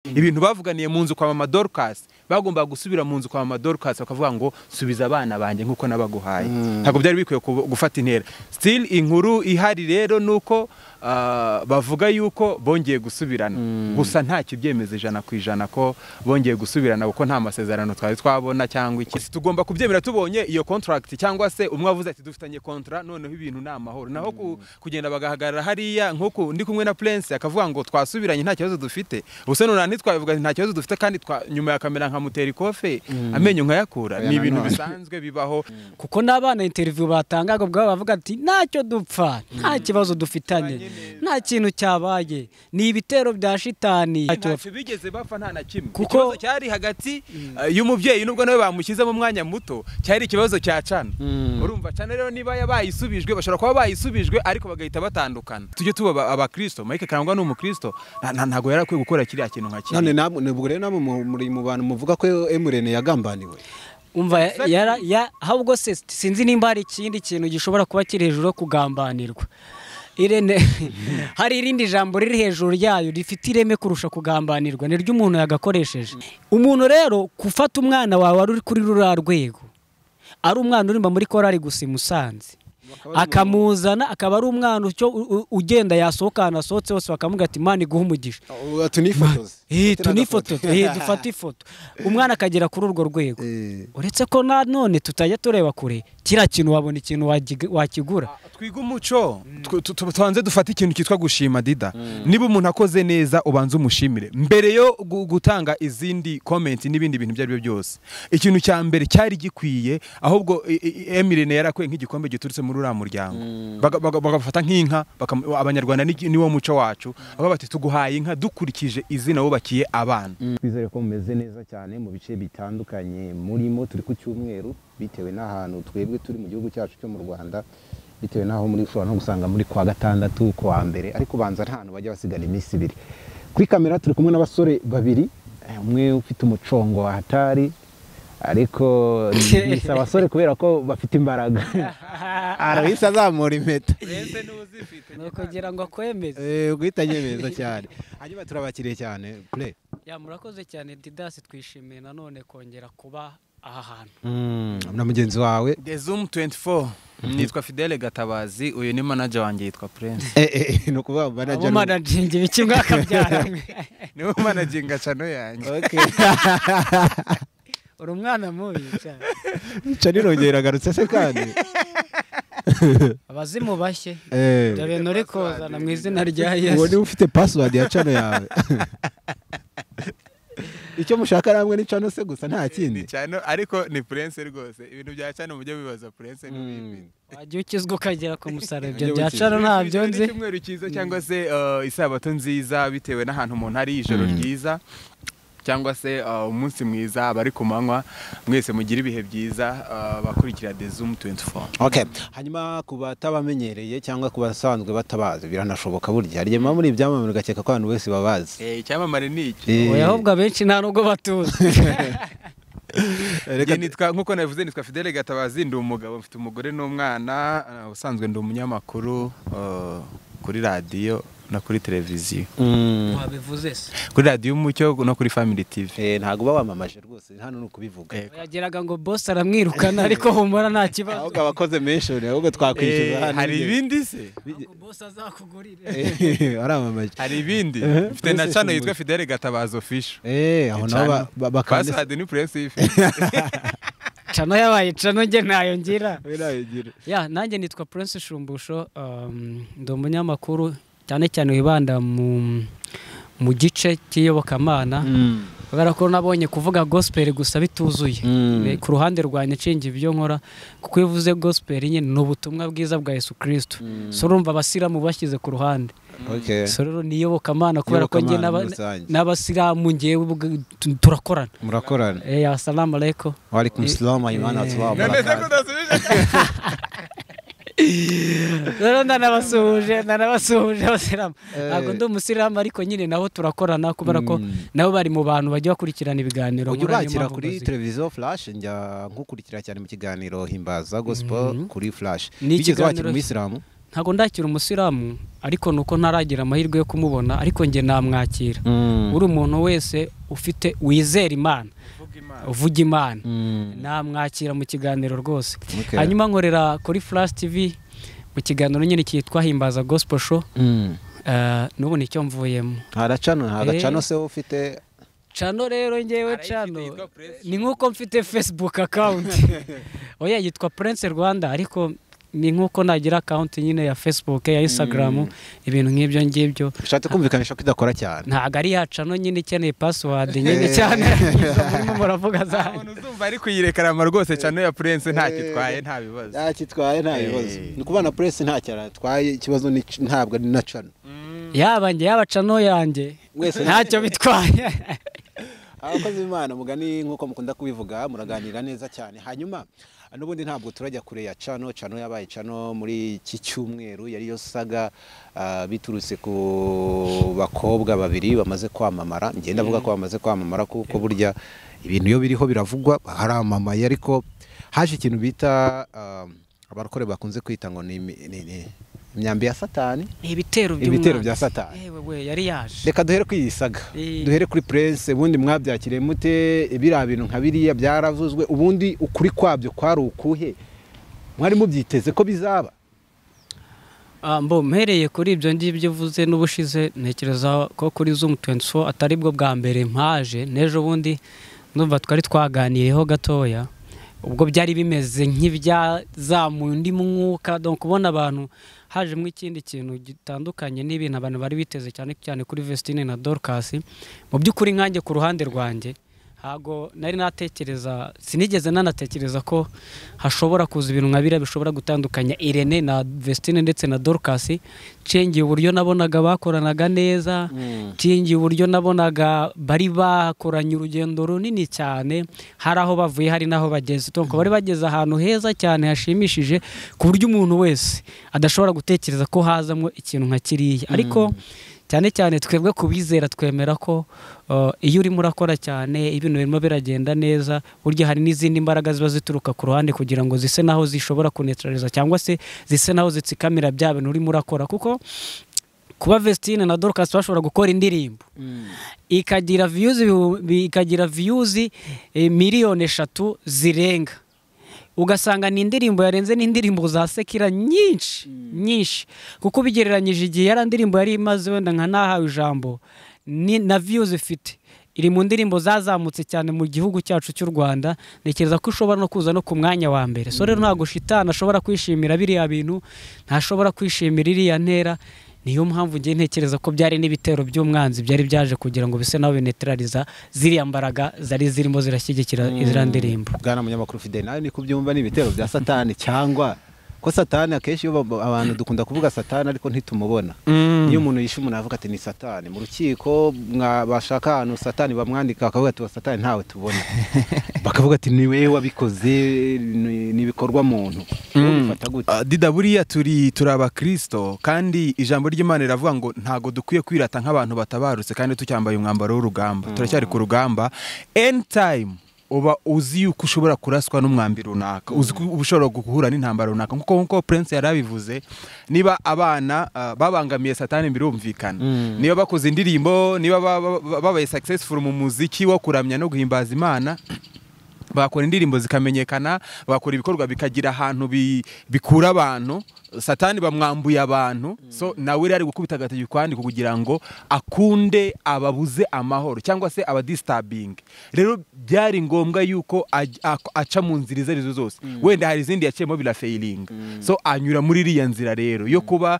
Ibintu bavuganiye mu nzu kwa mama Dorcas, bagomba gusubira mu nzu kwa mama Dorcas bakavuga ngo subiza abana banjye nkuko nabaguhaye. Ntabwo byari bikwiye gufata intera. Still inkuru ihari rero nuko bavuga yuko bongeye gusubirana. Gusa nta kibyemeza 100% ko bongeye gusubirana kuko nta masezerano twari twabona cyangwa iki. Tugomba kubyemera tubonye iyo contract cyangwa se umwe avuze ati dufitanye contract, noneho ibintu ni amahoro. Naho kugenda bagahagarara hariya nkuko ndi kumwe na Prince akavuga ngo twasubiranye nta kibazo dufite. Ubuse none ntitwabivuga nta kibazo dufite kandi nyuma ya kamera nkamutera ikofe amenyo nkayakura. Ni ibintu bisanzwe bibaho. Kuko n'abana interview batangaga ubwo bavuga ati ntacyo dupfa, nta kibazo dufitanye, nta kintu cyabaye, ni ibitero bya shitani. Ntacyo bigeze bapfa nta na kimwe. Ikibazo cyari hagati y'umubyeyi nubwo nawe bamushyize mu mwanya muto, cyari ikibazo cya Cana. Urumva Cana rero niba yabayisubijwe bashobora kuba bayisubijwe ariko bagahita batandukana. Tujye tuba abakristo, Mike Karangwa ni umukristo, ntago yarakwiye gukora kiriya kintu nka kiriya. None namwe ubwo rero namwe muri mu bantu muvuga ko Emurene yagambaniwe. Umva ya ahubwo se sinzi nimba hari ikindi kintu gishobora kuba kiri hejuru kugambanirwa. Irene hari irindi jambo riri hejuru ryayo rifite ireme kurusha kugambanirwa, ni ryo umuntu yagakoresheje. Umuntu rero gufata umwana wawe ari kuri rura rwego, ari umwana urimba muri korari gusa Musanze, akamuzana akaba ari umwana ugenda yasohokana asohotse hose bakamuga ati Imana iguhe umugisha, tunifotoze, dufate ifoto, umwana akagera kuri urwo rwego. Uretse ko nanone tutajya tureba kure, kiriya kintu wabona ikintu wakigura. Twiga umuco, tubanze dufate ikintu cyitwa gushima Dida. Niba umuntu akoze neza ubanze umushimire mbere yo gutanga izindi comment n'ibindi bintu ibyo ari byo byose. Ikintu cya mbere cyari gikwiye, ahubwo Emirene yarakwiye nk'igikombe giturutse muri uriya muryango, bagafata nk'inka. Abanyarwanda niwo muco wacu, bakavuga bati tuguhaye inka dukurikije izina wubakiye abana. Twizere ko mumeze neza cyane mu bice bitandukanye murimo. Turi ku cyumweru bitewe n'ahantu twebwe turi mu gihugu cyacu cyo mu Rwanda, bitewe n'aho muri ushobora no gusanga muri kwa gatandatu kwa mbere, ariko banza nta hantu bajya basigana iminsi ibiri. Kuri kamera turi kumwe n'abasore babiri, umwe ufite umucongo wa hatari, ariko ni abasore kubera ko bafite imbaraga. Arahise azamura impeta kugira ngo akwemeze, guhita anyemeza cyane. Hanyuma turabakiriye cyane Play. Ya murakoze cyane Didas, twishimiye nanone kongera kuba aha hantu na mugenzi wawe The Zoom 24. Nitwa Fidele Gatabazi, uyu ni manager wanjye yitwa Prince. Ni ukuvuga manager, abo managing ibiki mwakabyara niwe managinga chano yanjye. Okay. Uri umwana mubi cyane. Cyane irongera agarutse se kandi. Abazimu bashye. Ibyo bintu uri kozana mu izina rya Yesu. Uwo ni ufite password ya chano yawe. Icyo mushaka namwe ni chano se gusa nta kindi. Chano ariko ni Prince rwose. Ibintu bya chano mujye bibaza Prince n'ibindi. Wajya ukizwa ukagera ku musaraba, ibyo bya chano ntabyo nzi. Icyumweru cyiza cyangwa se isabato nziza bitewe n'ahantu umuntu ari, ijoro ryiza cyangwa se umunsi mwiza abari ku manywa, mwese mugira ibihe byiza bakurikira The Zoom 24. Okay. Hanyuma kuba tabamenyereye cyangwa kubasanzwe batabazi biranashoboka burya. Hari muri ibyamamare ugakeka ko abantu bose babazi. Icyamamare ni iki? Oya ahubwo abenshi nta nubwo batuzi. Reka nitwa nkuko navuze nitwa Fidele Gatabazi, ndi umugabo mfite umugore n'umwana, usanzwe ndi umunyamakuru kuri radio no kuri televiziyo. Wabivuze se? Kuri radio Umucyo no kuri Family TV. Ntago uba wamamaje rwose, hano ni ukubivuga. Yageraga ngo boss aramwirukana ariko humura nta kibazo. Ahubwo abakoze mention ahubwo twakwishyuza hano. Hari ibindi se? Ahubwo boss azakugurire. Aramamaje. Hari ibindi. Mfite na channel yitwa Fidele Gatabazi Official. Aho nabo bakande. Password ni Prince. Chano yabaye chano nge nayo ngira. Ya nanjye nitwa Prince Shumbusho, ndi umunyamakuru cyane cyane wibanda mu gice cy'iyobokamana. Kubera ko nabonye kuvuga gospel gusa bituzuye. Ku ruhande rwanjye nshinge ibyo nkora, kuko iyo uvuze gospel nyine ni ubutumwa bwiza bwa Yesu Kristo. So urumva abasilamu bashyize ku ruhande. Okay. So rero ni iyobokamana kubera ko nge n'abasilamu ngewe turakorana. Murakorana. Assalamu alaikum. Wa alaikum salam wa rahmatullahi wa barakatuh. Rero ndanabasuhuje abasilamu. Ntabwo ndi umusilamu ariko nyine nabo turakorana kubera ko nabo bari mu bantu bajya bakurikirana ibiganiro. Ujya ubakira kuri televiziyo Flash, njya nkukurikira cyane mu kiganiro Himbaza Gospel kuri Flash. Wigeze wakira umuyisilamu? Ntabwo ndakira umusilamu, ariko nuko ntaragira amahirwe yo kumubona, ariko njye namwakira. Uri umuntu wese ufite wizera Imana, uvuga Imana, namwakira mu kiganiro rwose. Hanyuma nkorera kuri Flash TV mu kiganiro nyine cyitwa Himbaza Gospel Show. N'ubu nicyo mvuyemo. Haracano se ufite Chano rero ngewe chano ni nkuko mfite Facebook account. Oya yitwa Prince Rwanda, ariko ni nkuko nagira account nyine ya Facebook, ya Instagram, ibintu nk'ibyo ngibyo. Ushatse kumvikanisha ko idakora cyane. Ntago ari ya chano nyine ikeneye password nyine cyane. Murimo muravuga zanyu. Umuntu uzumva ari kuyirekarama rwose chano ya Prince ntakitwaye, nta bibazo. Ntakitwaye, nta bibazo. Ni kubana Prince ntacyo aratwaye, ikibazo ni ntabwo ari na chano. Yaba nge yaba chano yanjye ntacyo bitwaye. Abakozi b'Imana mugani nkuko mukunda kubivuga muraganira neza cyane. Hanyuma n'ubundi ntabwo turajya kure ya chano yabaye chano muri iki cyumweru yari yo saga, biturutse ku bakobwa babiri bamaze kwamamara. Ngenda avuga ko bamaze kwamamara kuko burya ibintu iyo biriho biravugwa haramamaye, ariko haje ikintu bita abarokore bakunze kwita ngo ni imyambi ya Satani, ibitero bya Satani. Yewe yari yaje. Reka duhere kuri iyi saga, duhere kuri Prince. Ubundi mwabyakiriye mute biriya bintu nka biriya byaravuzwe? Ubundi ukuri kwabyo kwari ukuhe? Mwari mubyiteze ko bizaba? Mbo mpereye kuri ibyo ngibyo uvuze n'ubushize, ntekereza ko kuri Zoom 24 atari bwo bwa mbere mpaje. N'ejo bundi ndumva twari twaganiriyeho gatoya, ubwo byari bimeze nk'ibyazamuye undi mwuka. Donc kubona abantu hajemo ikindi kintu gitandukanye n'ibintu abantu bari biteze, cyane cyane kuri Vestine na Dorcas. Mu by'ukuri nkanjye ku ruhande rwanjye ntago nari natekereza, sinigeze nanatekereza ko hashobora kuza ibintu nka biriya bishobora gutandukanya Irene na Vestine ndetse na Dorcas. Cengiye uburyo nabonaga bakoranaga neza, cengiye uburyo nabonaga bari bakoranye urugendo runini cyane, hari aho bavuye hari naho bageze. Donc bari bageze ahantu heza cyane hashimishije, ku buryo umuntu wese adashobora gutekereza ko hazamo ikintu nka kiriya. Ariko cyane cyane twebwe kubizera twemera ko iyo urimo urakora cyane ibintu birimo biragenda neza, burya hari n'izindi mbaraga ziba zituruka ku ruhande kugira ngo zise naho zishobora kuneutraliza cyangwa se zise naho zitsikamira bya bintu urimo urakora. Kuko kuba Vestine na Dorcas bashobora gukora indirimbo ikagira views miliyoni 3 zirenga, ugasanga ni indirimbo yarenze n'indirimbo za Sekira nyinshi nyinshi, kuko bigereranyije igihe yari indirimbo yari imaze wenda nka nahawe ijambo ni na views ifite iri mu ndirimbo zazamutse cyane mu gihugu cyacu cy'u Rwanda. Ntekereza ko ushobora no kuza no ku mwanya wa mbere. So rero ntago shitani ashobora kwishimira biriya bintu, ntashobora kwishimira iriya ntera. Niyo mpamvu ngiye ntekereza ko byari n'ibitero by'umwanzi byari byaje kugira ngo bise nawe neutraliza ziriya mbaraga zari zirimo zirashyigikira izira ndirimbo. Bwana munyamakuru Fidel, nawe ni kubyumva ni ibitero bya Satani cyangwa ko Satani akenshi iyo abantu dukunda kuvuga Satani ariko ntitumubona. Iyo umuntu yishe umuntu avuga ati ni Satani, mu rukiko bashaka ahantu Satani bamwandika bakavuga ati Satani ntawe tubona, bakavuga ati ni wewe wabikoze, ni bikorwa muntu. Ubifata gute? Dida, buriya turi abakristo, kandi ijambo ry'Imana riravuga ngo ntago dukwiye kwirata nk'abantu batabarutse kandi tucyambaye umwambaro w'urugamba. Turacyari ku rugamba. End time uba uzi yuko ushobora kuraswa n'umwambi runaka, uzi ko ushobora guhura n'intambara runaka. Nkuko Prince yarabivuze, niba abana babangamiye Satani birumvikana, niba bakoze indirimbo, niba babaye successful mu muziki wo kuramya no guhimbaza Imana, bakora indirimbo zikamenyekana, bakora ibikorwa bikagira ahantu bikura abantu, Satani bamwambuye abantu. So nawe ari gukubita agatoki kwandi kugira ngo akunde ababuze amahoro cyangwa se abadisturbing. Rero byari ngombwa yuko aca mu nzira izo arizo zose. Wenda hari izindi yaciyemo bila failing. So anyura muri iriya nzira rero yo kuba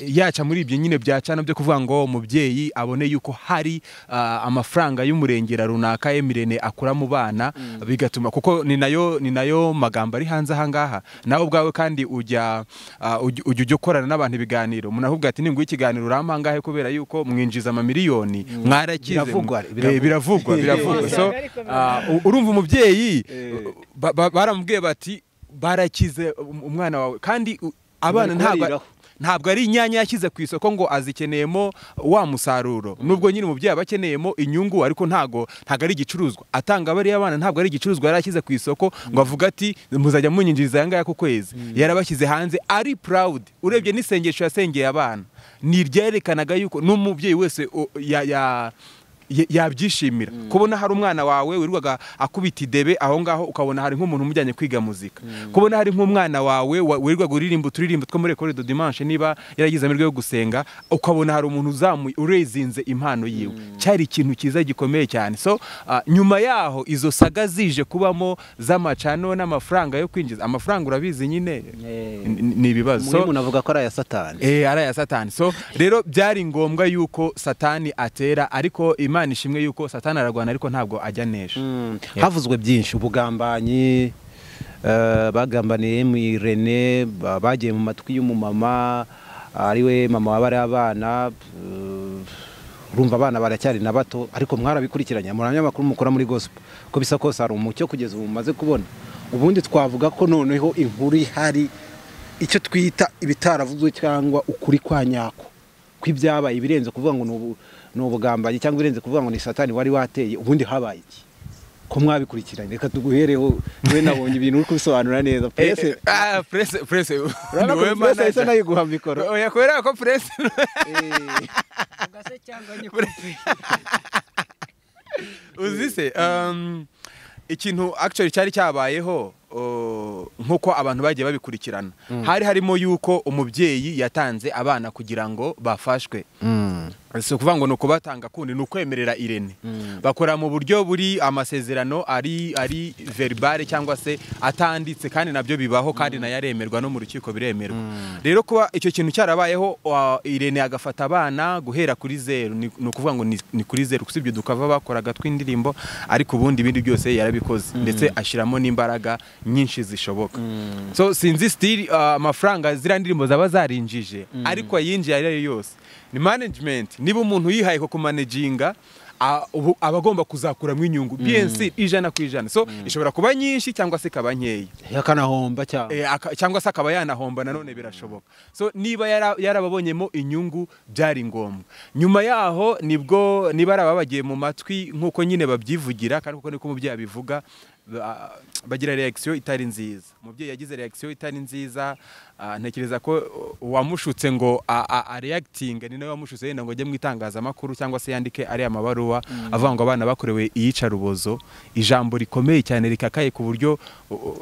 yaca muri ibyo nyine byacana byo kuvuga ngo umubyeyi abone yuko hari amafaranga y'umurengera runaka Emirene akura mu bana, bigatuma kuko ni nayo magambo ari hanze ahangaha. Nawe ubwawe kandi ujya ujya ukorana n'abantu ibiganiro, umuntu avuga ati ninguye ikiganiro urampangahe kubera yuko mwinjiza amamiliyoni, mwarakize, biravugwa. So urumva umubyeyi baramubwiye bati barakize umwana wawe, kandi abana Ntabwo ari inyanya yashyize ku isoko ngo azikeneyemo wa musaruro, nubwo nyine umubyeyi aba akeneyemo inyungu, ariko ntago ari igicuruzwa atanga bariya bana, ntabwo ari igicuruzwa yari ashyize ku isoko ngo avuga ati muzajya munyinjiriza aya ngaya ku kwezi. Yarabashyize hanze ari proud. Urebye n'isengesho yasengeye abana ni iryerekanaga yuko n'umubyeyi wese yabyishimira kubona hari umwana wawe wirirwaga akubita idebe aho ngaho, ukabona hari nk'umuntu umujyanye kwiga muzika, kubona hari nk'umwana wawe wirirwaga uririmba uturirimbo two muri Ecole de Dimanche niba yaragize amahirwe yo gusenga, ukabona hari umuntu uzamuye urezinze impano yiwe. Cyari ikintu cyiza gikomeye cyane. So nyuma yaho izo saga zije kubamo z'amacano n'amafaranga yo kwinjiza amafaranga, urabizi nyine ni ibibazo. So umuntu avuga ko ari aya Satani, ari aya Satani. So rero byari ngombwa yuko Satani atera, ariko Imana ishimwe yuko Satani aragwana ariko ntabwo ajya nesha. Havuzwe byinshi, ubugambanyi, bagambaniye mu Irene, bagiye mu matwi y'umumama ariwe mama w'abari abana, urumva abana baracyari na bato, ariko mwarabikurikiranye muri abanyamakuru mukora muri gospel, ko bisa kose hari umucyo kugeza ubu mumaze kubona. Ubundi twavuga ko noneho inkuru ihari, icyo twita ibitaravuzwe cyangwa ukuri kwa nyako kw'ibyabaye, ibirenze kuvuga ngo ni ubugambanyi cyangwa ibirenze kuvuga ngo ni Satani wari wateye, ubundi habaye iki ko mwabikurikiranye? Reka tuguhereho, we nabonye ibintu uri kubisobanura neza. Presse presse niwe manager nayiguha mikoro. Oya, kubera ko presse ugase cyangwa nyikupe uzi se ikintu actually cyari cyabayeho nkuko abantu bagiye babikurikirana, hari harimo yuko umubyeyi yatanze abana kugira ngo bafashwe. So kuvuga ngo nuko batanga kundi nukwemerera Irene, bakora mu buryo buri amasezerano ari verbale cyangwa se atanditse, kandi nabyo bibaho, kandi nayo aremerwa no mu rukiko biremerwa. Rero kuba icyo kintu cyarabayeho, Irene agafata abana guhera kuri zero, ni ukuvuga ngo ni kuri zero kusibyo dukava bakoraga tw'indirimbo, ariko ubundi ibindi byose yarabikoze ndetse ashiramo n'imbaraga nyinshi zishoboka. So sinzi still amafaranga zira ndirimbo zaba zarinjije, ariko ayinjiye ari yose ni management. Niba umuntu yihaye ko kumanaginga abagomba kuzakuramo inyungu BNC 100%. So ishobora kuba nyinshi cyangwa se ikaba nkeya, yakanahomba cyangwa se akaba yanahomba nanone birashoboka. So niba yarababonyemo inyungu byari ngombwa. Nyuma yaho nibwo niba arababagiye mu matwi nkuko nyine babyivugira, kandi kuko niko umubyeyi abivuga, bagira reaction itari nziza. Umubyeyi yagize reaction itari nziza, ntekereza ko uwamushutse ngo a reacting ni nawe wamushutse yenda ngo ajye mu itangazamakuru cyangwa se yandike ari amabaruwa avuga ngo abana bakorewe iyicarubozo, ijambo rikomeye cyane rikakaye ku buryo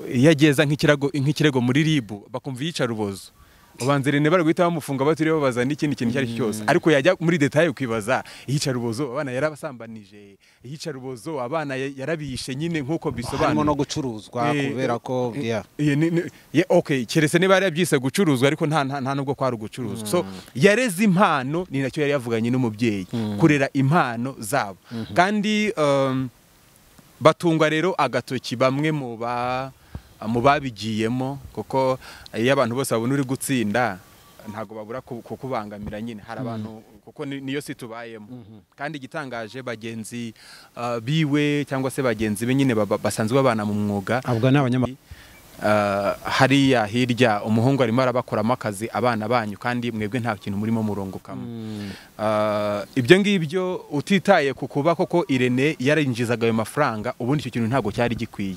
yageza nk'ikirego muri RIB bakumva iyicarubozo, ubanze Irene bari guhita bamufunga batiriwe babaza n'ikindi kintu cyari cyose, ariko yajya muri detail ukibaza iyicarubozo abana yarabasambanije, iyicarubozo abana yarabishe nyine nkuko bisobanura, harimo no gucuruzwa kubera ko okay keretse niba yarabyise gucuruzwa, ariko nta nubwo kwari gucuruzwa. So yareze impano, ni nacyo yari yavuganye n'umubyeyi, kurera impano zabo. Kandi batungwa rero agatoki bamwe mu babigiyemo, kuko iyo abantu bose babona uri gutsinda ntago babura kukubangamira nyine. Hari abantu kuko niyo si tubayemo, kandi igitangaje bagenzi biwe cyangwa se bagenzi be nyine basanzwe babana mu mwuga, abwo n'abanyamakuru hariya hirya umuhungu arimo arabakoramo akazi abana banyu, kandi mwebwe nta kintu murimo murongokamo. Ibyo ngibyo utitaye ku kuba koko Irene yarinjizaga ayo mafaranga, ubundi icyo kintu ntago cyari gikwiye.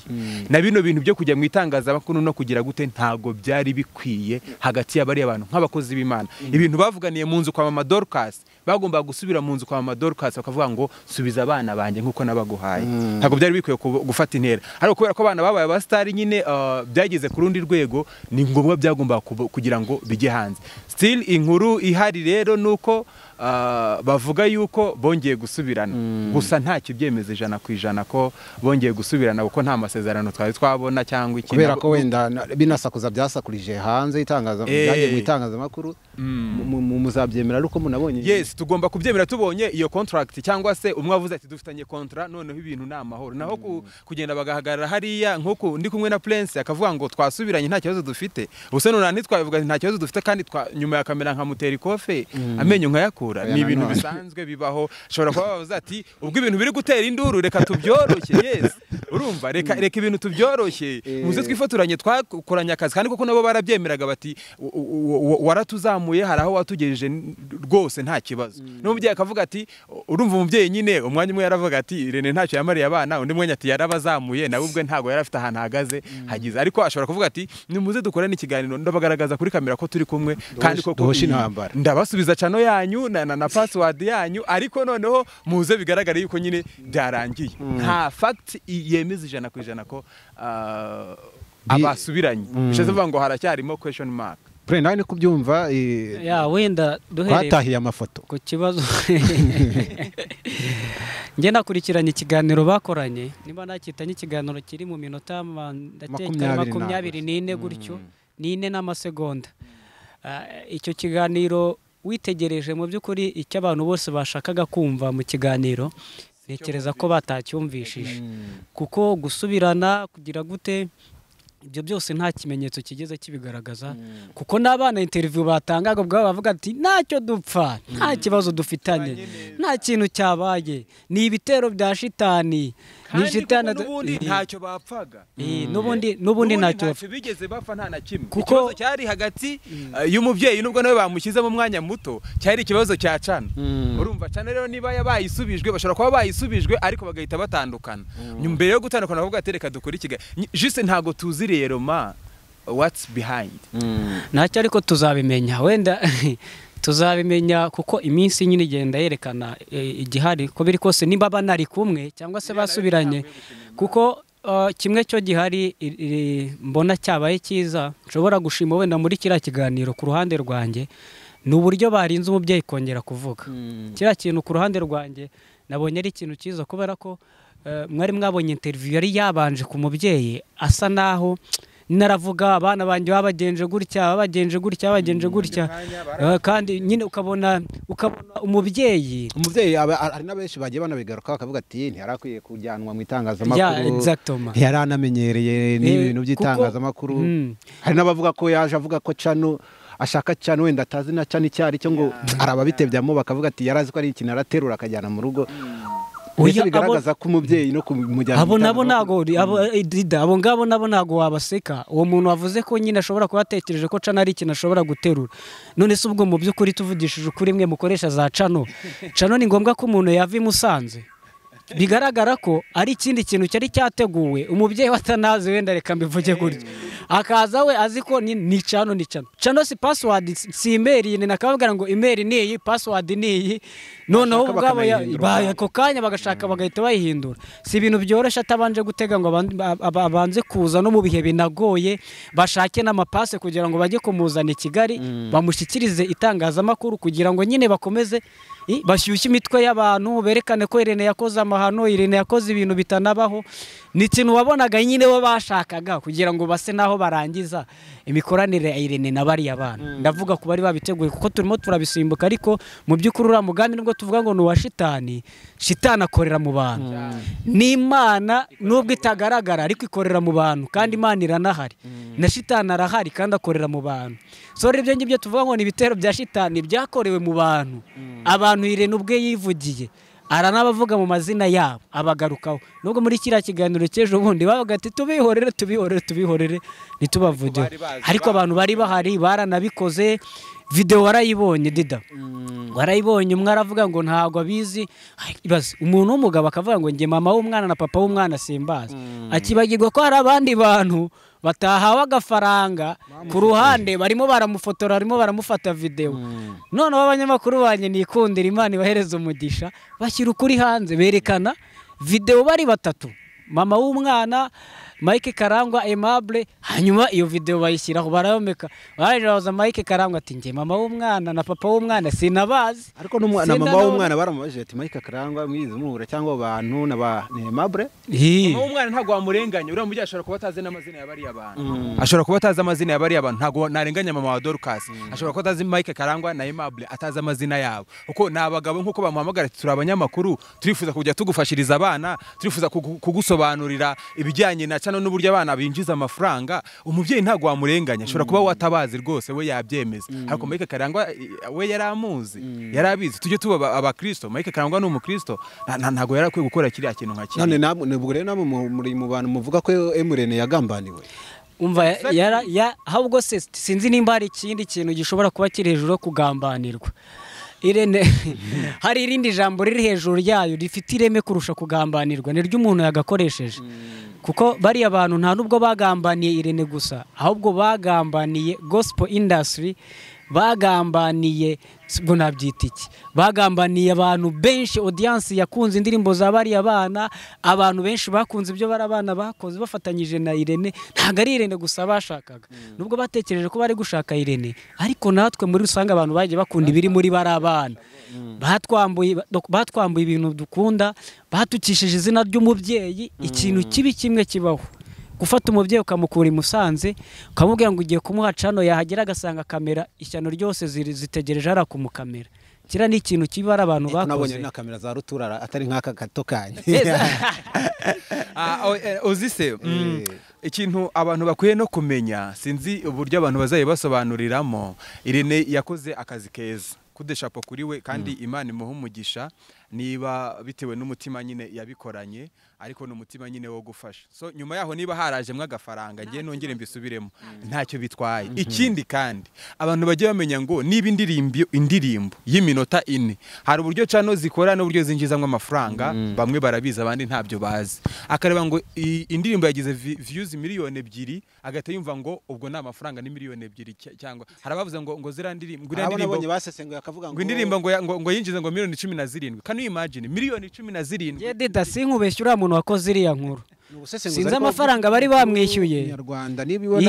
Na bino bintu byo kujya mu itangazamakuru no kugira gute ntago byari bikwiye hagati y'abari abantu nk'abakozi b'Imana. Ibintu bavuganiye mu nzu kwa mama Dorcas, bagomba gusubira mu nzu kwa mama Dorcas bakavuga ngo subiza abana banjye nkuko nabaguhaye. Ntago byari bikwiye gufata intera, ariko kubera ko abana babaye abastari nyine byageze ku rundi rwego, ni ngombwa byagomba kugira ngo bijye hanze. Still inkuru ihari rero nuko bavuga yuko bongeye gusubirana, gusa nta kibyemeza 100% ko bongeye gusubirana, kuko nta masezerano twari twabona cyangwa iki, kubera ko wenda binasakuza byasakurije hanze itangaza byagiye mu itangazamakuru. Muzabyemera ariko munabonye? Yes, tugomba kubyemera tubonye iyo contract, cyangwa se umwe avuze ati dufitanye contrat, noneho ibintu ni amahoro. Naho kugenda bagahagarara hariya nkuko ndi kumwe na Prince akavuga ngo twasubiranye nta kibazo dufite, ubuse none ntitwabivuga nta kibazo dufite, kandi nyuma ya kamera nkamutera ikofe amenyo nkayakura. Ni ibintu bisanzwe bibaho, ashobora kuba bavuze ati ubwo ibintu biri gutera induru reka tubyoroshye. Yes, Urumva, reka reka ibintu tubyoroshye, muze twifotoranye, twakoranye akazi, kandi koko nabo barabyemeraga bati waratuzamuye, hari aho watugejeje rwose, nta kibazo. N'umubyeyi akavuga ati, urumva umubyeyi nyine umwanya umwe yaravuga ati Irene ntacyo yamariye abana, undi mwanya ati yarabazamuye, nawe ubwe ntabwo yari afite ahantu ahagaze hagize, ariko ashobora kuvuga ati nimuze dukorane ikiganiro, ndabagaragaza kuri kamera ko turi kumwe, kandi koko Duhoshe intambara. ndabasubiza channel yanyu na password yanyu, ariko noneho muze bigaragare yuko nyine byarangiye. Nta fact yemeza 100% ko abasubiranye, bishatse kuvuga ngo haracyarimo question mark. Pre nawe ni kubyumva Ya, wenda duhereye twatahiye amafoto ku kibazo, njye nakurikiranye ikiganiro bakoranye, niba nacyita n'ikiganiro kiri mu minota ndakeka 24 24 gutyo, n'ine n'amasegonda. Icyo kiganiro witegereje, mu by'ukuri icyo abantu bose bashakaga kumva mu kiganiro ntekereza ko batacyumvishije, kuko gusubirana kugira gute, ibyo byose nta kimenyetso kigeze kibigaragaza, kuko n'abana interview batangaga ubwabo bavuga ati ntacyo dupfa, nta kibazo dufitanye, nta kintu cyabaye, ni ibitero bya shitani, ni kandi shitani kuko n'ubundi ntacyo bapfaga. N'ubundi ntacyo bapfa. Bigeze bapfa nta na kimwe. Kuko- Ikibazo cyari hagati y'umubyeyi, nubwo nawe bamushyize mu mwanya muto, cyari ikibazo cya channel. Urumva, channel rero niba yabayisubijwe, bashobora kuba bayisubijwe ariko bagahita batandukana. Nyuma, mbere yo gutandukana bavuga ati reka dukore ikiganiro. Juste ntago tuzi rero ma what's behind. Ntacyo, ariko tuzabimenya, wenda tuzabimenya, kuko iminsi nyine igenda yerekana igihari ko biri kose, niba banari kumwe cyangwa se basubiranye, kuko kimwe cyo gihari mbona cyabaye cyiza nshobora gushima wenda muri kiriya kiganiro ku ruhande rwanjye, ni uburyo barinze umubyeyi kongera kuvuga. Kiriya kintu ku ruhande rwanjye nabonye ari ikintu cyiza, kubera ko mwari mwabonye interview yari yabanje ku mubyeyi, asa naho naravuga abana banjye babagenje gutya, babagenje gutya, babagenje gutya. Kandi nyine ukabona umubyeyi Umubyeyi hari n'abenshi bagiye banabigaruka bakavuga ati ntiyarakwiye kujyanwa mu Ya, itangazamakuru, exactement. ntiyari anamenyereye n'ibintu by'itangazamakuru. Hari n'abavuga ko yaje avuga ko channel ashaka, channel wenda atazi na channel icyo ari cyo, ngo hari ababitebyamo bakavuga ati yarazi ko ari ikintu araterura akajyana mu rugo. Mbese Oya, bigaragaza ko umubyeyi no kumujyana mu abo nabo itangazamakuru- ntago abo dida, abo ngabo nabo ntago wabaseka. Uwo muntu wavuze ko nyine ashobora kuba atekereje ko channel ari ikintu ashobora guterura, none se ubwo mu by'ukuri tuvugishije ukuri, mwe mukoresha za channel, channel ni ngombwa ko umuntu yava i Musanze? Bigaragara ko ari ikindi kintu cyari cyateguwe, umubyeyi we atanazi, wenda reka mbivuge gutyo, akaza we azi ko ni channel, ni channel. Channel si password, si email, ni nakababwira ngo email ni iyi, password ni iyi, noneho Bashaka ubwabo bakanayihindura. Ako kanya bagashaka bagahita bayihindura. Si ibintu byoroshye atabanje gutega ngo abanze kuza no mu bihe binagoye, bashake n'amapase kugira ngo bajye kumuzana i Kigali, bamushyikirize itangazamakuru, kugira ngo nyine bakomeze bashyushye imitwe y'abantu, berekane ko Irene yakoze amahano, Irene yakoze ibintu bitanabaho. Ni ikintu wabonaga nyine bo bashakaga kugira ngo base naho barangiza imikoranire ya Irene na bariya bana. Ndavuga ku bari babiteguye, kuko turimo turabisimbuka, ariko mu by'ukuri uriya mugambi, nubwo tuvuga ngo ni uwa shitani, shitani akorera mu bantu, n'Imana nubwo itagaragara ariko ikorera mu bantu, kandi Imana iranahari na shitani arahari kandi akorera mu bantu. So rero ibyo ngibyo tuvuga ngo ni ibitero bya shitani byakorewe mu bantu, abantu Irene ubwe yivugiye, aranabavuga mu mazina yabo, abagarukaho, nubwo muri kiriya kiganiro cy'ejo bundi bavuga ati tubihorere, tubihorere, tubihorere, ntitubavugeho. Bari bazi, Ariko abantu bari bahari baranabikoze, video warayibonye dida, warayibonye. Umwe aravuga ngo ntabwo abizi. Ay, ibaze umuntu w'umugabo akavuga ngo njye mama w'umwana na papa w'umwana simbazi, akibagirwa ko hari abandi bantu batahawe agafaranga ku ruhande barimo baramufotora, barimo baramufata videwo. Noneho abanyamakuru banjye nikundira, Imana ibahereza umugisha, bashyira ukuri hanze, berekana videwo bari batatu: mama w'umwana, Mike Karangwa Aimable. Hanyuma iyo video bayishyiraho, barayomeka, barangije babaza Mike Karangwa ati njye mama w'umwana na papa w'umwana sinabazi. Ariko n'umwana, mama Sinanabona. w'umwana baramubajije ati Mike Karangwa mwize muhura cyangwa abo bantu na ba ni Aimable? Hi. Mama w'umwana ntabwo wamurenganya, uriya mubyeyi ashobora kuba atazi n'amazina ya bariya bantu, ashobora kuba atazi amazina ya bariya bantu. Ntabwo narenganya mama wa Dorcas, ashobora kuba atazi Mike Karangwa na Aimable, atazi amazina yabo, kuko ni abagabo nk'uko bamuhamagara ati turi abanyamakuru, turifuza kujya tugufashiriza abana, turifuza kugusobanurira ibijyanye na channel n'uburyo abana binjiza amafaranga, umubyeyi ntabwo wamurenganya, ashobora kuba watabazi rwose we yabyemeza. Ariko Mike Karangwa we yaramuzi, yarabizi. Tujye tuba abakristo, Mike Karangwa ni umukristo, ntabwo yarakwiye gukora kiriya kintu nka kiriya. None namwe nubwo rero namwe muri mu bantu muvuga ko Emurene yagambaniwe. Umva ahubwo se sinzi nimba hari ikindi kintu gishobora kuba kiri hejuru yo kugambanirwa. Irene hari irindi jambo riri hejuru ryayo rifite ireme kurusha kugambanirwa, niryo umuntu yagakoresheje. Kuko bariya bantu nta nubwo bagambaniye Irene gusa, ahubwo bagambaniye gospel industry, bagambaniye ubwo nabyita iki, bagambaniye abantu benshi. Audience yakunze indirimbo za bariya bana, abantu benshi bakunze ibyo bari abana bakoze bafatanyije na Irene. Ntabwo ari Irene gusa bashakaga, nubwo batekereje ko bari gushaka Irene, ariko natwe muri rusange abantu bagiye bakunda ibiri muri bari abana. Batwambuye ibintu dukunda, batukishije izina ry'umubyeyi. Ikintu kibi kimwe kibaho, gufata umubyeyi ukamukura i Musanze ukamubwira ngo ugiye kumuha cano, yahagera agasanga kamera ishyano ryose zitegereje hariya kumukamera. Kiriya ni ikintu kiba ari abantu bakoze. Nabonye na kamera za rutura atari nk'aka gato kanye. Uzi se ikintu abantu bakwiye no kumenya, sinzi uburyo abantu bazayibasobanuriramo, Irene yakoze akazi keza, kudeshapo kuri we, kandi Imana imuha umugisha niba bitewe n'umutima nyine yabikoranye, ariko n'umutima nyine wo gufasha. So nyuma yaho niba harajemwe agafaranga, ngiye nongere mbisubiremo, ntacyo bitwaye. Ikindi kandi abantu bagiye bamenya ngo niba indirimbo y'iminota 4, hari uburyo channel zikora n'uburyo zinjizamwe amafaranga, bamwe barabizi abandi ntabyo bazi. Akareba ngo indirimbo yagize views miliyoni 2, agahita yumva ngo ubwo nta mafaranga ni miliyoni 2, cyangwa harabavuze ngo zira ndirimbo ngo indirimbo ngo yinjize ngo miliyoni 17. Can you imagine miliyoni 17? Ye dida sinkubeshye uriya muntu wakoze iriya nkuru, sinzi amafaranga bari bamwishyuye.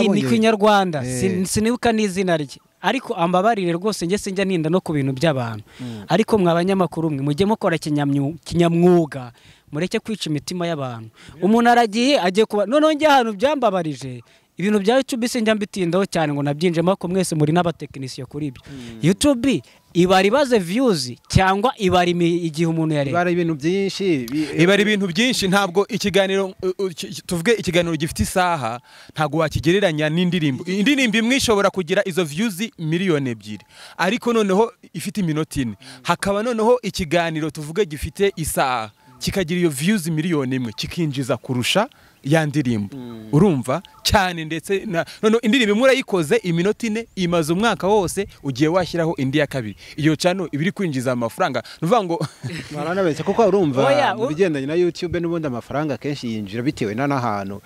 Ni Kinyarwanda, sinibuka n'izina rye, ariko ambabarire rwose njye sinjya ninda no ku bintu by'abantu. Ariko mwa banyamakuru mwe mujye mukora kinyamwuga, mureke kwica imitima y'abantu. Umuntu aragiye agiye kuba noneho njye ahantu byambabarije ibintu bya YouTube sinjya mbitindaho cyane ngo nabyinjemo, ko mwese muri n'abatekinisiye kuri ibyo. YouTube ibara ibaze views cyangwa ibara igihe umuntu yareba, ibara ibintu byinshi, ibara ibintu byinshi. Ntabwo ikiganiro tuvuge ikiganiro gifite isaha ntabwo wakigereranya n'indirimbo. Indirimbo imwe ishobora kugira izo views miliyoni 2, ariko noneho ifite iminota 4. Hakaba noneho ikiganiro tuvuge gifite isaha kikagira iyo views miliyoni 1, kikinjiza kurusha ya ndirimbo. Urumva cyane. Ndetse noneho indirimbo imwe urayikoze iminota 4, imaze umwaka wose, ugiye washyiraho indi ya kabiri, iyo channel ibiri kwinjiza amafaranga. Nuvuga ngo baranabeshya, kuko urumva mu bigendanye na YouTube n'ubundi amafaranga kenshi yinjira bitewe n'ahantu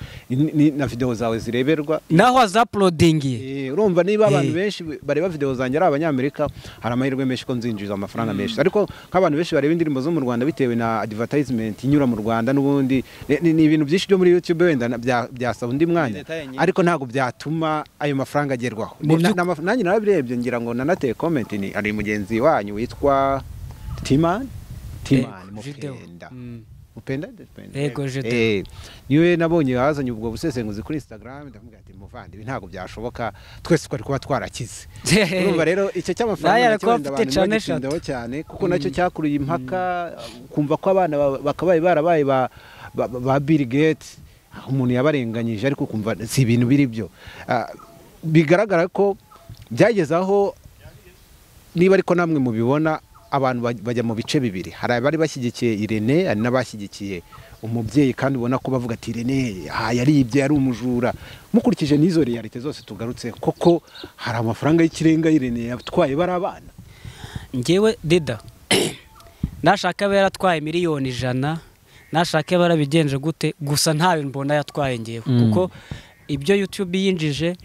na video zawe zireberwa naho azuploadingiye. Urumva niba abantu benshi bareba video zanjye ari abanyamerika, hari amahirwe menshi ko nzinjiza amafaranga menshi. Ariko nk'abantu benshi bareba indirimbo zo mu Rwanda bitewe na advertisement inyura mu Rwanda, n'ubundi ni ibintu byinshi byo muri YouTube wenda byasaba undi mwanya, ariko ntabwo byatuma ayo mafaranga agerwaho. Nanjye narabirebye ngira ngo nanateye comment, ni ari mugenzi wanyu witwa Timan Mupenda yego jete, niwe nabonye yazanye ubwo busesenguzi kuri Instagram, ndamubwira ati muvandi ibi ntabwo byashoboka, twese twari kuba twarakize. Urumva rero icyo cy'amafaranga cyane cyane, kuko nacyo cyakuruye impaka, kumva ko abana bakabaye barabaye ba Bill Gates, umuntu yabarenganyije, ariko kumva si ibintu biri byo. Bigaragara ko byageze aho, niba ariko namwe mubibona, abantu bajya mu bice bibiri. Hari abari bashyigikiye Irene, hari n'abashyigikiye umubyeyi, kandi ubona ko bavuga ati Irene yaribye, yari umujura. Mukurikije n'izo realite zose tugarutse, koko hari amafaranga y'ikirenga Irene yatwaye bari abana. Njyewe dida nashaka aba yaratwaye miliyoni 100, nashaka barabigenje gute, gusa ntawe mbona yatwaye ngewe. Kuko ibyo YouTube yinjije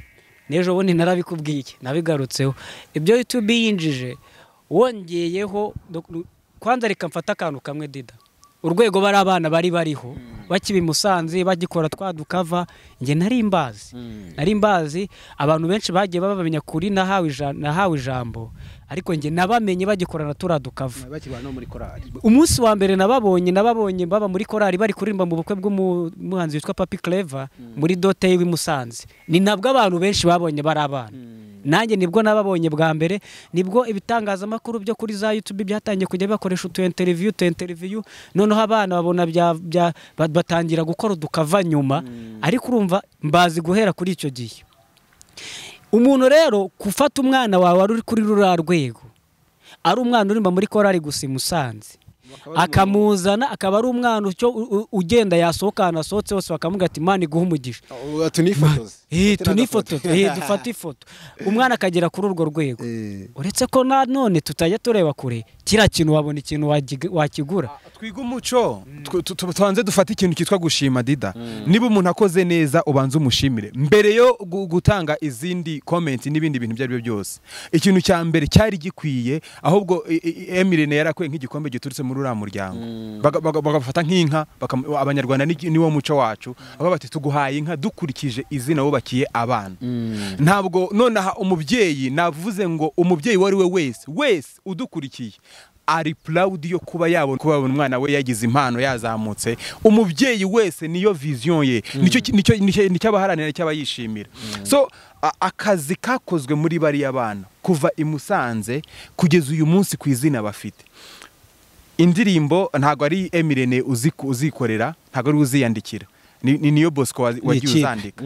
n'ejo bundi narabikubwiye, nabigarutseho. Ibyo YouTube yinjije wongeyeho, kwanza reka mfata akantu kamwe dida, urwego bari abana bari bariho bakiba i Musanze bagikora twadukava, nge nari mbazi abantu benshi bagiye babamenya kuri nahawe ijambo, ariko nge nabamenye bagikorana turadukava bakibana no muri korali. Umunsi wa mbere nababonye baba muri korali bari kuririmba mu bukwe bw'umuhanzi witwa Papi Clever muri dote y'i Musanze. Ni nabwo abantu benshi babonye bari abana. Nanjye nibwo nababonye bwa mbere, nibwo ibitangazamakuru byo kuri za YouTube byatangiye kujya bakoresha utu interview, noneho abana babona batangira gukora udukava nyuma. Ariko urumva mbazi guhera kuri icyo gihe. Umuntu rero gufata umwana wawe wari uri kuri ruriya rwego, ari umwana urimba muri korari gusa i Musanze, akamuzana akaba ari umwana ugenda yasohoka ahantu asohotse hose bakamubwira ati Imana iguhe umugisha, tunifotoze, dufate ifoto, umwana akagera kuri urwo rwego. Uretse ko nanone tutajya tureba kure, kiriya kintu wabona ikintu wakigura. Twiga umuco, tubanze dufate ikintu cyitwa gushima Dida. Niba umuntu akoze neza ubanze umushimire mbere yo gutanga izindi comment n'ibindi bintu ibyo ari byo byose. Ikintu cya mbere cyari gikwiye, ahubwo Emirene yarakwiye nk'igikombe giturutse muri uriya muryango, bagafata nk'inka. Abanyarwanda niwo muco wacu, baba bati tuguhaye inka dukurikije izina wubakiye abana. Ntabwo nonaha umubyeyi, navuze ngo umubyeyi uwo ari we wese udukurikiye ari proud yo kuba yabona kuba umwana we yagize impano yazamutse. Umubyeyi wese niyo vision ye, nicyo abaharanira, nicyo abayishimira. So akazi kakozwe muri bariya bana kuva i Musanze kugeza uyu munsi ku izina bafite. Indirimbo ntabwo ari Emirene uzikorera, ntabwo ari uziyandikira, ni niyo Bosco wagiye uzandika.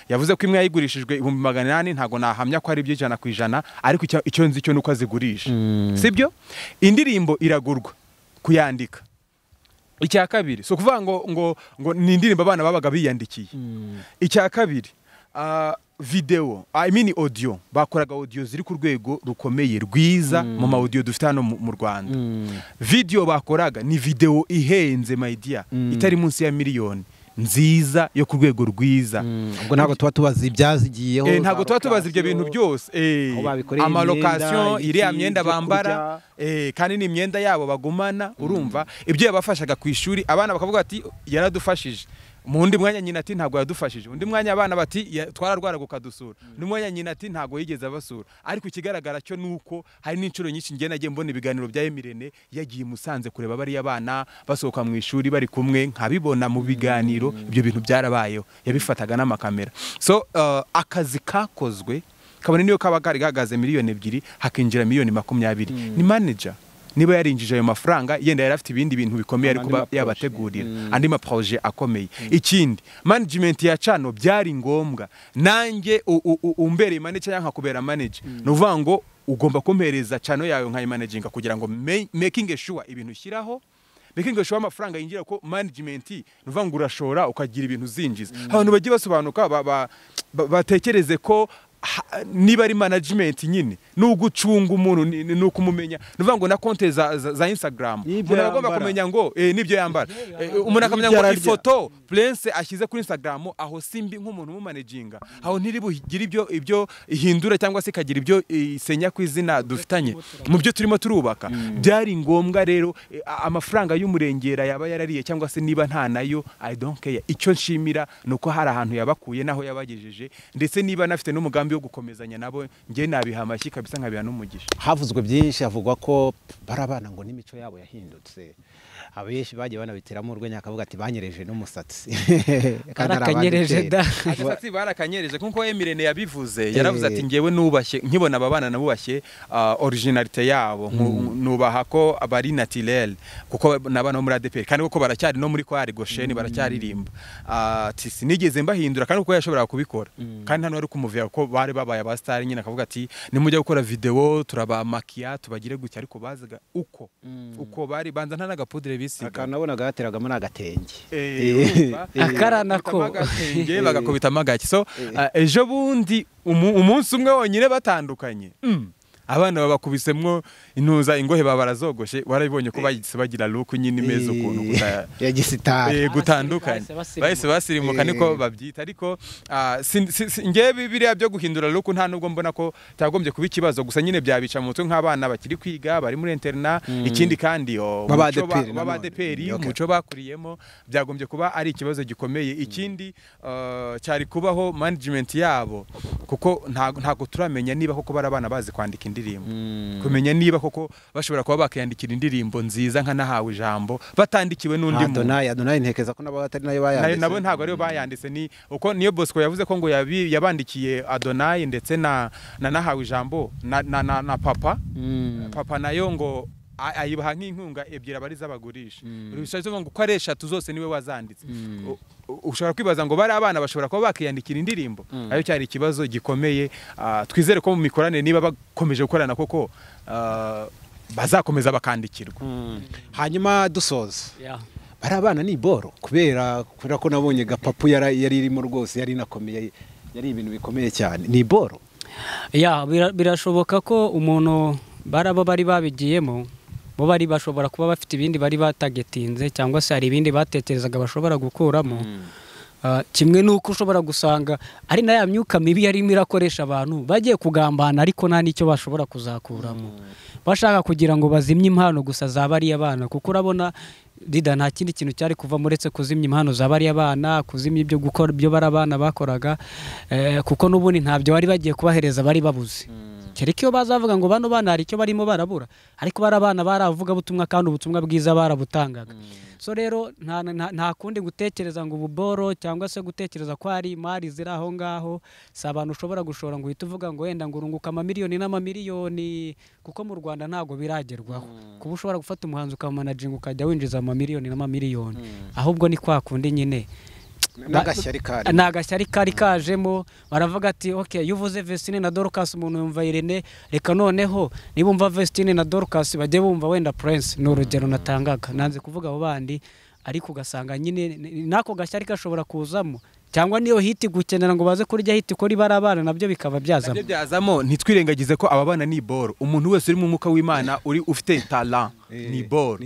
Yavuze ko imwe yayigurishijwe 800,000, ntabwo nahamya ko ari ibyo 100%, ariko icyo nzi cyo nuko azigurisha. Sibyo? Indirimbo iragurwa kuyandika. Icya kabiri, so kuvuga ngo ngo ni indirimbo abana babaga biyandikiye. Icya kabiri, video, I mean audio, bakoraga audio ziri ku rwego rukomeye rwiza mu ma audio dufite hano mu Rwanda. Video bakoraga ni video ihenze my dear, itari munsi ya miliyoni, nziza yo ku rwego rwiza. Ubwo ntabwo tuba tubazi ibyazigiyeho, ntabwo tuba tubazi ibyo bintu byose, ama location, iriya myenda bambara, kandi ni imyenda yabo bagumana. Urumva ibyo yabafashaga ku ishuri, abana bakavuga ati yaradufashije. Mu wundi mwanya nyina ati ntabwo yadufashije, undi mwanya abana bati twararwara gukadusura, undi mwanya nyina ati ntabwo yigeze abasura. Ariko ikigaragara cyo nuko hari n'inshuro nyinshi ngiye nagiye mbona ibiganiro bya Emirene yagiye Musanze kureba bariya bana basohoka mu ishuri bari kumwe, nkabibona mu biganiro. Ibyo bintu byarabayeho, yabifataga n'amakamera. So akazi kakozwe kabone niyo kaba kari gahagaze 2 miliyoni hakinjira 20 miliyoni. Ni manager niba yarinjije ayo mafaranga, yenda yari afite ibindi bintu bikomeye ari kuba yabategurira, andi ma projet akomeye. Ikindi, management ya channel byari ngombwa. Nanjye umbereye manager cyangwa nkakubera manager, nuvuga ngo ugomba kumpereza channel yawe nkayimanaginga kugira ngo making sure ibintu ushyiraho, making sure amafaranga yinjira, ko management nuvuga ngo urashora ukagira ibintu zinjiza. Abantu bagiye basobanuka batekereze ko niba ari management nyine nugucunga umuntu, nukumumenya. Nuvuga ngo na konte za Instagram umuntu agomba kumenya ngo nibyo yambara, umuntu akamenya ngo ifoto Prince ashyize kuri Instagram aho simbi nk'umuntu umumanaginga, aho ntiri bugire ibyo ihindura cyangwa se ikagira ibyo isenya ku izina dufitanye mu byo turimo turubaka. Byari ngombwa rero, amafaranga y'umurengera yaba yarariye cyangwa se niba nta nayo, I don't care. Icyo nshimira nuko hari ahantu yabakuye naho yabagejeje, ndetse niba nafite n'umugambi wo gukomezanya nabo, njye nabiha amashyi kabisa, nkabiha n'umugisha. Havuzwe byinshi, havugwa ko barabana ngo n'imico yabo yahindutse, abenshi bagiye banabiteramo urwenya akavuga ati banyereje n'umusatsi. Barakanyereje da. Agasatsi barakanyereje nkuko Emirene yabivuze, yaravuze ati ngewe nubashye nkibona aba bana nabubashye originalité yabo, nubaha ko abari naturel, kuko nabana bo muri ADEPR kandi kuko baracyari no muri kwari Gosheni baracyaririmba. Ati sinigeze mbahindura, kandi kuko yashoboraga kubikora, kandi hano ari kumuvira ko bari babaye aba star nyine, akavuga ati nimujya gukora video turabamakiya tubagire gutya, ariko bazaga uko bari banza nta n'agapudre bisiga. Akantu nabonaga bateragamo ni agatenge. Akarana ko. Agatenge bagakubitamo agaki. So ejo bundi umunsi umwe wonyine batandukanye, abana babakubisemwo intuza ingohe baba barazogoshe, warabibonye ko bahise bagira look nyine imeze ukuntu ya gisitari. Gutandukanye. Bahise basirimuka. Bahise basirimuka niko babyita. Ariko ngewe biriya byo guhindura look nta nubwo mbona ko cyagombye kuba ikibazo, gusa nyine byabica mu mutwe nk'abana bakiri kwiga bari muri internat. Ikindi kandi Baba umuco ADPR baba nanone. ADPR, umuco bakuriyemo byagombye kuba ari ikibazo gikomeye. Ikindi cyari kubaho management yabo, kuko ntago turamenya niba koko bari abana bazi kwandika indirimbo, kumenya niba koko bashobora kuba bakiyandikira indirimbo nziza nka Nahawe Ijambo batandikiwe n'undi muntu. Adonai ntekeza ko nabo atari nayo bayanditse. Nabo ntabwo ariyo bayanditse, ni uko niyo Bosco yavuze ko ngo yabandikiye Adonai ndetse na Nahawe Ijambo na Papa. Papa nayo ngo ayibaha nk'inkunga ebyiri abari zabagurisha. Bishatse ngo uko ari eshatu zose niwe wazanditse. Ushobora kwibaza ngo bari abana bashobora kuba bakiyandikira indirimbo, ayo cyari ikibazo gikomeye. Twizere ko mu mikoranire niba bakomeje gukorana koko bazakomeza bakandikirwa. Hanyuma dusoza, bari abana ni boro kubera ko nabonye gapapu yari irimo rwose, yari inakomeye, yari ibintu bikomeye cyane, ni boro. Ya birashoboka ko umuntu barabo bari babigiyemo bo bari bashobora kuba bafite ibindi bari batagetinze cyangwa se hari ibindi batekerezaga bashobora gukuramo. Kimwe nuko ushobora gusanga ari na ya myuka mibi yarimo irakoresha abantu bagiye kugambana ariko nta nicyo bashobora kuzakuramo, bashaka kugira ngo bazimye impano gusa zaba ari abana, kuko urabona Dida nta kindi kintu cyari kuva muretse kuzimya impano zaba ari abana, kuzimya ibyo gukora ibyo bari abana bakoraga, kuko n'ubundi ntabyo bari bagiye kubahereza bari babuze. Kereka iyo bazavuga ngo bano bana hari icyo barimo barabura, ariko bari abana baravuga butumwa kandi ubutumwa bwiza barabutangaga. So rero nta kundi gutekereza ngo ububoro cyangwa se gutekereza ko hari imari ziri aho ngaho, si abantu ushobora gushora ngo uhite uvuga ngo wenda ngo urunguka amamiliyoni n'amamiliyoni, kuko mu Rwanda ntabwo biragerwaho. Kuba ushobora gufata umuhanzi ukamanaginga ukajya winjiza amamiliyoni n'amamiliyoni, ahubwo ni kwa kundi nyine n'agashyari kari kajemo, baravuga ati okay, iyo uvuze Vestine na Dorcas umuntu yumva Irene, reka noneho niba umva Vestine na Dorcas bajye bumva wenda Prince, ni urugero natangaga, nanze kuvuga abo bandi, ariko ugasanga nyine nako gashyari gashobora kuzamo, cyangwa niyo hiti gukenera ngo baze kurya hiti kuri barabana nabyo bikaba byazamo. Nabyo byazamo. Ntitwirengagize ko aba bana ni boro, umuntu wese uri mu mwuka w'Imana uri ufite talent ni boro.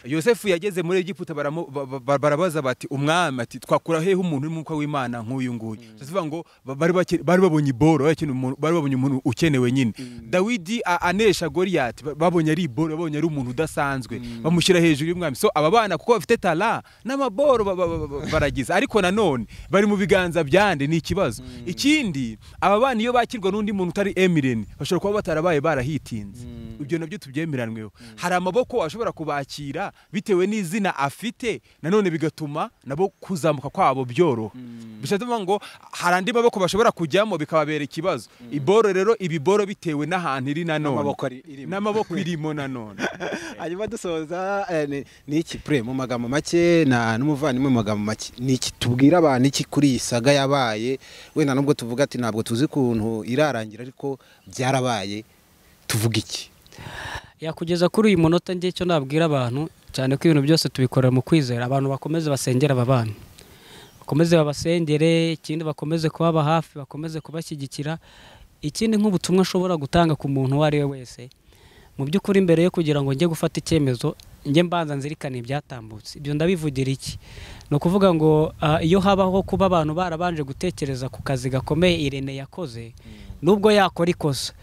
Yosefu yageze muri Egiputa barabaza bati umwami ati twakura hehe umuntu uri mu mwuka w'Imana nk'uyu nguyu? Tuvuga ngo bari babonye boro, bari babonye umuntu ukenewe nyine. Dawidi anesha Goliath, babonye ari boro, babonye ari umuntu udasanzwe, bamushyira hejuru y'umwami. So aba bana kuko bafite talent n'amaboro baragize, ariko nanone bari mu biganza byande ni ikibazo. Ikindi aba bana iyo bakirwa n'undi muntu utari Emirene bashobora kuba batarabaye barahitinze. Ibyo nabyo tubyemeranweho. Hari amaboko ashobora kubakira bitewe n'izina afite, nanone bigatuma nabo kuzamuka kwabo byoroha. Bishatse kuvuga ngo hari andi maboko bashobora kujyamo bikababera ikibazo. Iboro rero ibiboro bitewe n'ahantu iri nanone, n'amaboko irimo nanone. Hanyuma dusoza, ni iki pre mu magambo make na n'umuvandimwe mu magambo make, ni iki tubwira abantu iki kuri iyi saga yabaye? Wenda nubwo tuvuga ati ntabwo tuzi kuntu irarangira ariko byarabaye, tuvuga iki? Ya kugeza kuri uyu munota ngiye cyo nabwira abantu cyane ko ibintu byose tubikorera mu kwizera, abantu bakomeze basengera aba bana, bakomeze babasengere, ikindi bakomeze kubaba hafi, bakomeze kubashyigikira. Ikindi nk'ubutumwa ashobora gutanga ku muntu uwo ari we wese, mu by'ukuri mbere yo kugira ngo njye gufata icyemezo njye mbanza nzirikane ibyatambutse. Ibyo ndabivugira iki? Ni ukuvuga ngo iyo habaho kuba abantu barabanje gutekereza ku kazi gakomeye Irene yakoze, nubwo yakora ikosa,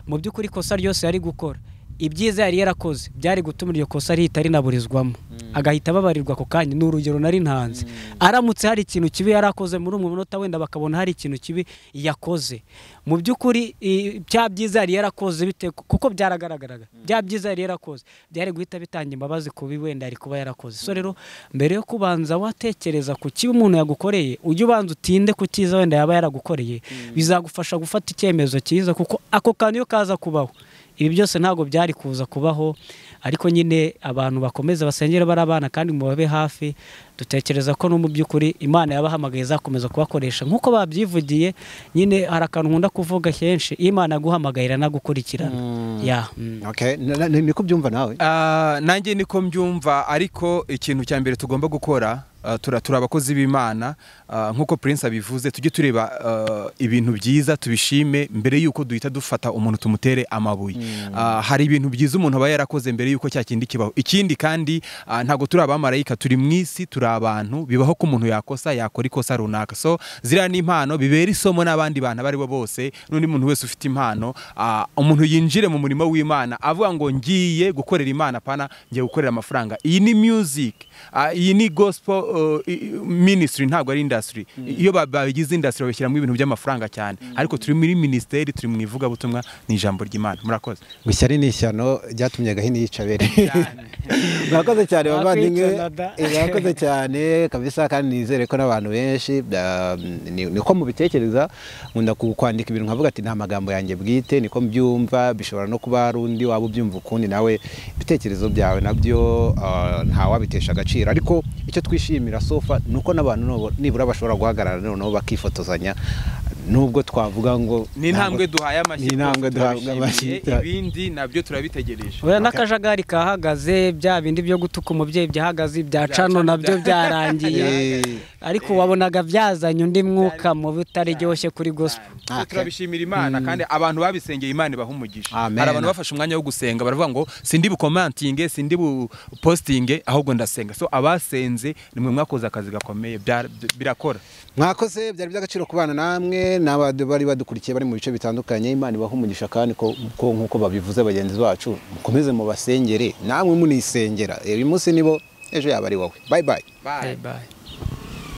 mu by'ukuri ikosa ryose yari gukora, ibyiza yari yarakoze byari gutuma iryo kosa rihita rinaburizwamo, agahita ababarirwa ako kanya. Ni urugero nari ntanze. Aramutse hari ikintu kibi yarakoze muri uwo munota, wenda bakabona hari ikintu kibi yakoze, mu by'ukuri bya byiza yari yarakoze bite, kuko byaragaragaraga bya byiza yari yarakoze byari guhita bitanga imbabazi kubi wenda ari kuba yarakoze. So rero mbere yo kubanza watekereza ku kibi umuntu yagukoreye, ujye ubanza utinde ku cyiza wenda yaba yaragukoreye, bizagufasha gufata icyemezo cyiza, kuko ako kantu iyo kaza kubaho ibi byose ntabwo byari kuza kubaho. Ariko nyine abantu bakomeza basengera barabana kandi mubabe hafi, dutekereza ko no mu by'ukuri Imana yabahamagaye izakomeza kubakoresha nkuko babyivugiye. Nyine hari akantu nkunda kuvuga kenshi, Imana yaguhamagaye iranagukurikirana. Ya okay, niko byumva nawe? Nanjye niko mbyumva, ariko ikintu cya mbere tugomba gukora, turi abakozi b'Imana, nkuko Prince abivuze, tujye tureba ibintu byiza tubishime mbere yuko duhita dufata umuntu tumutere amabuye. Hari ibintu byiza umuntu aba yarakoze mbere yuko cya kindi kibaho. Ikindi kandi ntago turi abamarayika, turi mu isi, turi abantu, bibaho ko umuntu yakosa, yakora ikosa runaka. So ziriya ni impano, bibera isomo n'abandi bantu abo ari bo bose, n'undi muntu wese ufite impano, umuntu yinjire mu murimo w'Imana avuga ngo ngiye gukorera Imana, pana ngiye gukorera amafaranga. Iyi ni music, iyi ni gospel ministry, ntabwo ari industry. Iyo babigize industry babishyiramo ibintu by'amafaranga cyane, ariko turi muri ministeri, turi mu ivugabutumwa, ni ijambo ry'Imana. Murakoze. Ngo ishyari ni ishyano ryatumye Gahini yica Abeli. Murakoze cyane bavandimwe, murakoze cyane kabisa, kandi nizere ko n'abantu benshi niko mubitekereza. Nkunda kwandika ibintu nkavuga ati nta magambo yanjye bwite, niko mbyumva, bishobora no kuba hari undi waba ubyumva ukundi, nawe ibitekerezo byawe nabyo ntawabitesha agaciro. Ariko icyo twishimira sofa ni uko n'abantu nibura bashobora guhagarara noneho bakifotozanya, nubwo twavuga ngo ni intambwe duhaye amashyi, ni intambwe duhaye amashyi, ibindi nabyo turabitegereje. Oya, n'akajagari kahagaze, bya bindi byo gutuka umubyeyi byahagaze, bya cano nabyo byarangiye, ariko wabonaga byazanye undi mwuka mubi utaryoshye kuri gospel. Turabishimira Imana, kandi abantu babisengeye Imana ibaha umugisha. Hari abantu bafashe umwanya wo gusenga baravuga ngo sindi bukomantinge, sindi bupostinge, ahubwo ndasenga. So abasenze nimwe mwakoze akazi gakomeye, birakora. Mwakoze, byari by'agaciro kubana namwe n'abandi bari badukurikiye bari mu bice bitandukanye. Imana ibaha umugisha, kandi ko nkuko babivuze bagenzi bacu, mukomeze mubasengere namwe munisengera. Uyu munsi nibo, ejo yaba ari wowe. Bye bye. Bye bye.